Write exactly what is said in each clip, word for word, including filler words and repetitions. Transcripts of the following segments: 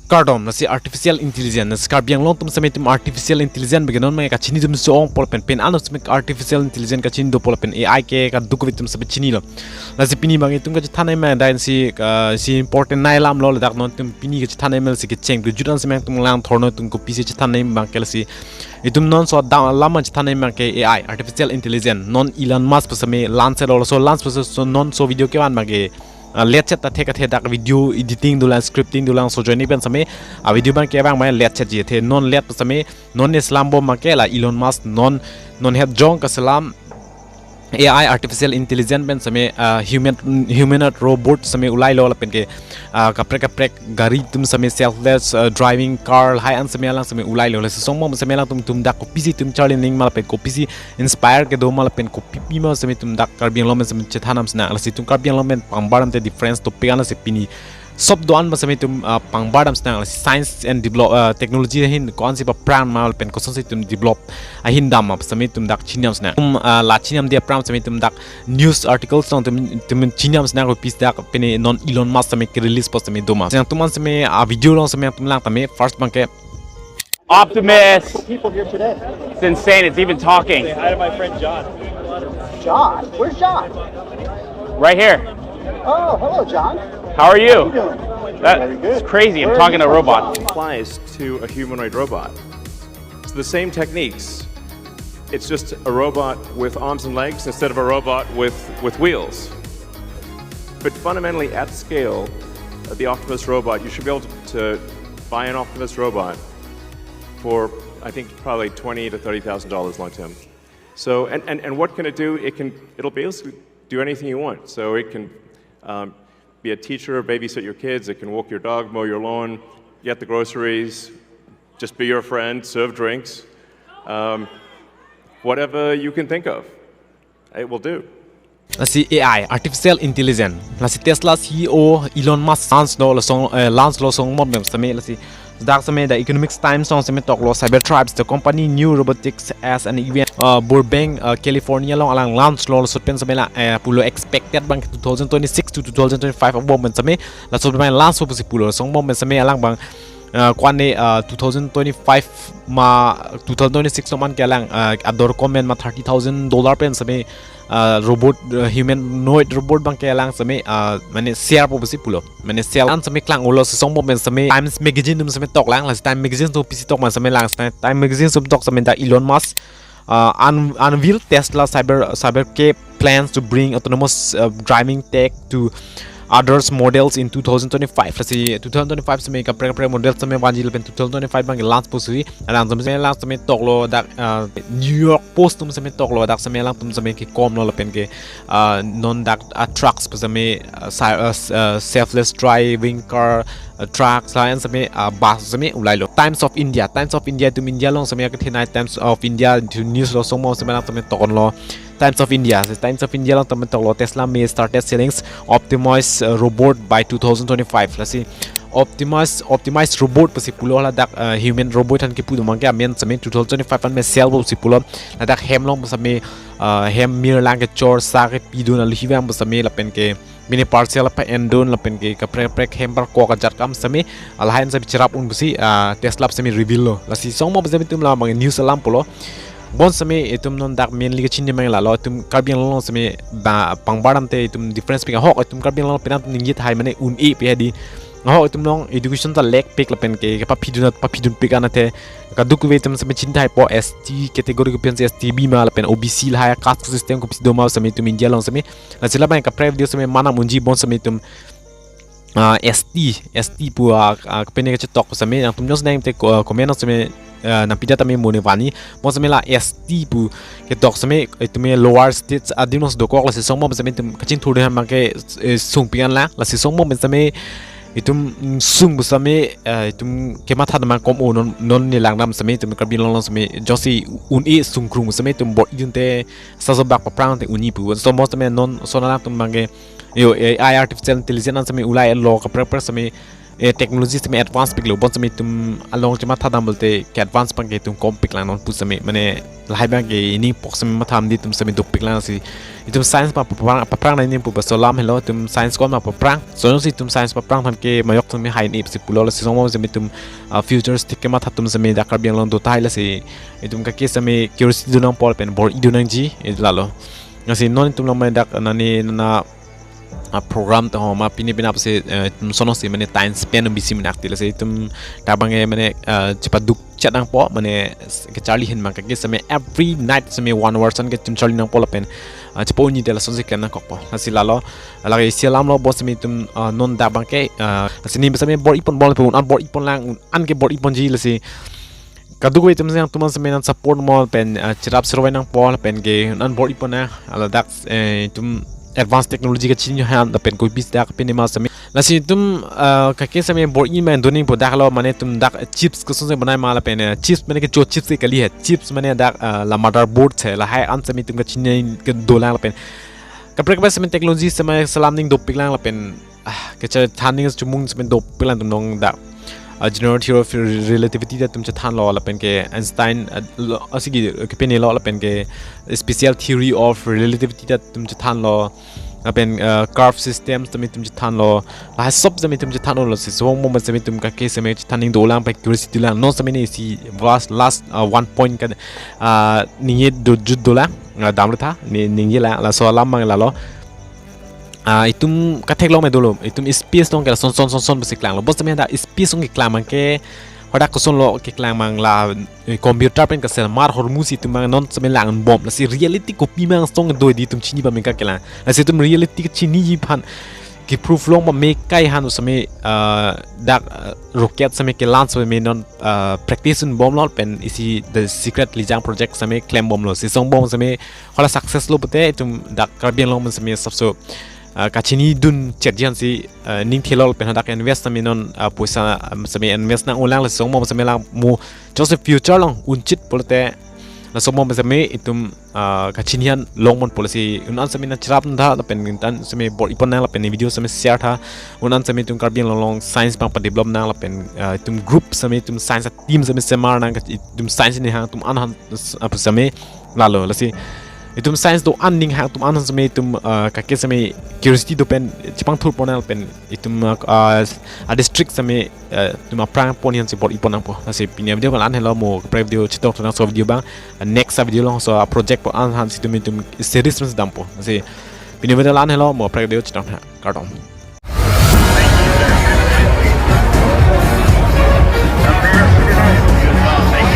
Kardom, lasi artificial intelligence, lasi Karbi Anglong atum same itum artificial intelligence bagi non abang kachini atum so-ong pol pen pen ano same artificial intelligence kachini do pol pen A I ke kadokave atum same chinilo. Lasi pini abang itum kachethan nangji abang dai si, ah, si important nangji alam lo, ladak non itum pini kachethan nangji abang si kecheng kejut an same itum langthor non, itum kopisi chethan nangji abang ke lasi itum non so da lam chethan nangji abang ke A I, artificial intelligence, non Elon Musk pu same launch lo, so launch pu so non so video kevan abang ke, ah, letchet ta thek athe dak video editing dolang, scripting dolang, so joining pen same, ah, video abang ke abang mai letchetji athe non let pu same, non ne selam bom abang ke la Elon Musk non, non het jong kaselam A I, artificial intelligence pen same, ah, human, humanoid robot same ulailo lapen ke, ah, kaprek kaprek gari atum same, selfless, ah, driving car lahai an same alang same ulailo. Lasi songmo same alangtum, itum dak kopisi itum charli nangji ma lapen kopisi inspire kedo ma lapen kopi pima same itum dak Karbi Anglong pen same chethan nang sinang. Lasi itum Karbi Anglong pen pangbar damte difference topic an lasi pini sob do-an abang same itum, ah, pangbar dam sinang, lasi science and develop, ah, technology ahin ko-an si paphrang ma lapen kosonsi itum develop ahin dam ma same itum dak chini nang sinang. Itum, ah, la chini nangji aphrang same itum dak news articles along itum, itum chini nang sinang, kopisi dak pini non Elon Musk same ke-release po same do ma. Nangtum an same, ah, video along same itum lang tame, first abang ke Optimus. People here today. It's insane. It's even talking. Say hi to my friend John. John? Where's John? Right here. Oh, hello, John. How are you? How you doing? That's crazy. I'm talking to a robot. Applies to a humanoid robot. It's the same techniques. It's just a robot with arms and legs instead of a robot with, with wheels. But fundamentally, at scale, uh, the Optimus robot, you should be able to, to buy an Optimus robot for, I think, probably twenty to thirty thousand dollars long term. So, and, and, and what can it do? It can, it'll basically do anything you want. So it can, um, be a teacher, babysit your kids. It can walk your dog, mow your lawn, get the groceries, just be your friend, serve drinks, um, whatever you can think of, it will do. Lasi A I, artificial intelligence. Lasi Tesla C E O Elon Musk launch lo, lason, eh, launch lo songmo pen same, lasi dak same The Economic Times along same toklo, Cybertrucks, the company new robotics as an event, uh, Burbank, uh, California along alang launch lo, laso pen same la, eh, pulo expected abang two thousand twenty-six to two thousand twenty-five abom pen same, laso pen launch pusi pulo, songmo pen same alang abang, uh, ko-an ne, uh, two thousand twenty-five ma two thousand twenty-six along man ke alang, uh, ador komen ma thirty thousand dollar pen same, ah, robot, ah, humanoid robot abang ke alang same, ah, mane sell po pusi pulo. Mane sell an same klang-olo, songmo pen same Times Magazine atum same toklang, lasi Time Magazine atum pisi tok ma same lang, Time Magazine atum tok same dak Elon Musk, ah, un-, unveil Tesla Cyber, Cybercab plans to bring autonomous, ah, driving tech to others models in two thousand twenty-five. Lasi two thousand twenty-five same kaprek kaprek model same vanji lapen two thousand twenty-five abang ke launch pusi, alang same, same launch same toklo dak, ah, New York Post atum same toklo, dak same alangtum same kekom lo lapen ke, ah, non dak, ah, trucks pu same, ah, sa-, ah, s-, ah, selfless driving car, ah, trucks lain same, ah, bus same ulailo. Times of India, Times of India atum India along same kethenei Times of India atum news lo, songmo same alang same tokon lo. Times of India, Times of India along tame toklo, Tesla may started sellings Optimus, uh, robot by two thousand twenty-five. Lasi Optimus, Optimus robot pusi pulo, ladak, uh, human robot aphan kipu do abang ke amen same two thousand twenty-five an may sell pusi pulo. Ladak hem along same, uh, hem mir lang kechor, sa kepidun, alu hivang same lapen ke mini parcel apa endon lapen ke kaprek kaprek hem parkok ajat kam same, ah, lahai an same cherap un pusi, ah, Tesla same reveal lo. Lasi songmo same itum la abang news alam pulo. Bon same itum non dak mainly kachini abang lalo, itum Karbi Anglong same ba pangbar damte itum difference pik ahok, itum Karbi Anglong penang atum ningje tahai mane un-e pe hadi. Ahok itum along education ta lack pik lapen ke, ke paphidun, paphidun pik an athe kadokave itum same chinithai po, S T category kopi an si S T B ma lapen O B C lahai caste system kopisi do ma same itum India along same. Lasi labang kaprek video same manam unji, bon same itum, ah, S T, S T pu, ah, ah, kapene kachetok same, nangtum jongsi nangte ko-, comment same, ah, nangpidet tame mo ne vani, bon same la S T pu ketok same, itum lower states adim along dokok, lasi songmo same itum kachingthur de abang ke, eh, sung pik an lang, lasi songmo same itum, mm, sung pu same, eh, itum kematha dam kom o non, non ne langdam same itum Karbi Anglong same, jongsi un-e sungkrung same itum bor-idunte, sasobak paphrangte unji pu. Songmo same non, son alangtum abang ke, yo, A I, artificial intelligence an same ulai lo, kaprek kaprek same, eh, technology sitame advance piklo, bon sitame itum along chematha dam pulote ke advance abang ke itum kom piklang non pu sitame, mane lahai abang ke ining pok sitame matham di itum sitame dopiklang si. Itum science ma paprang, paprang nangji pu ba laso alam helo, itum science ko-an ma paprang. Lason si itum science paprang than ke majok sitame hai nip si pulo, lasi lason sitame itum, ah, futuristic kematha atum sitame dak Karbi Anglong do tahai, lasi itum kake sitame curiosity do nangpo lapen bor-i do nangji, eh, lalo. Lasi non itum along mane dak nani nana, ah, program to homa pini pini apsi, eh, itum lason si mane time spend bisi mane akti, lasi itum dak abang ke mane, eh, chepaduk chet nangpo, mane s-, kecharli ahin abang kake sitame every night sitame one hour ason ke itum charli nangpo lapen, ah, chepa-unji te lason si klem nangkokpo. Lasi lalo, lake isi alam lo, bon sitame itum, ah, non dak abang ke, ah, lasi neli sitame bor-i ponbom lapen un-an bor-i ponlang, un-an ke bor-i ponji, lasi kadokave itum sitame nang support mo lapen, ah, cherap servai nangpo lapen ke un-an bor-i pon nang, ah, ladak, eh, itum advanced technology kachini ahan lapen kopi dak pini ma sitame. Lasi itum, ah, kake sitame bor-i ma do nangpo dak lo, mane itum dak chips koson si bonai ma lapen, eh, chips mane kecho chips ke kali he, chips mane dak, ah, la motherboard he, lahai an sitame itum kachini kedolang lapen kaprek kaprek sitame technology sitame laso alam ning dopiklang lapen, ah, kechethan ning chomung sitame dopiklang, itum non dak, ah, general theory of re-, relativity ta itum chethanlo lapen ke Einstein, ah, lo, asigi ke pini lo lapen ke special theory of relativity ta itum chethanlo lapen, ah, curve system sitame itum chethanlo, lahai sob sitame itum chethanlo, lasi lason mo sitame itum kake sitame chethan ning dolang, pa curiosity lang, non sitame neli si last, last, ah, one point ka, ah, ningje do jut dolang, ah, damlo tha, ne ningjelang, laso alam abang lalo. Ah, itum katheklong me dolo, itum space along ke lason son son son pusi klanglo. Bon sitame dak space along keklang abang ke, hadak koson lo keklang abang la, eh, computer pen kasel mar hormu si itum abang non sitame lang bom. Lasi reality kopi abang song do di itum chini pame kakelang. Lasi itum reality kachiniji aphan ke proof long pame kai ahan sitame, ah, dak, ah, rocket sitame ke launch sitame non, ah, practice un bomlo pen isi The Secret Lijang Project sitame klem bomlo. Lason bom sitame hala success lo pulote itum dak Karbi Anglong pen sitame sabso, ah, kachini dun chetji ahan si, ah, ning thelo pen hadak invest sitame non, ah, poisa, ah, sitame invest nang-olang, lason mo sitame lang mo Joseph future along unchit pulote lason mo sitame itum, ah, kachini ahan long ponpo, lasi un-an sitame nang cherap tha lapen un-an sitame bor-i pon nang lapen video sitame share tha, un-an sitame itum Karbi Anglong along science abang padevelop nang lapen, ah, itum group sitame itum science team sitame semar nang, itum science ning hang atum an ahan, ah, sitame lalo, lasi itum science do-an ning hang atum an sitame itum, ah, kake sitame curiosity do pen chepangthur pon nang lapen itum, ah, ah, a district sitame, ah, itum aphrang pon ahan si bor-i pon nangpo. Lasi pini video ko la-an helo, mo kaprek video chetong thunang laso video abang, ah, next a video along laso a project pu an ahan si itum itum series mes dampo. Lasi pini video la-an helo, mo kaprek video chetong thunang. Kardom.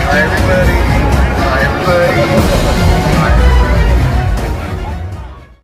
Everybody, everybody.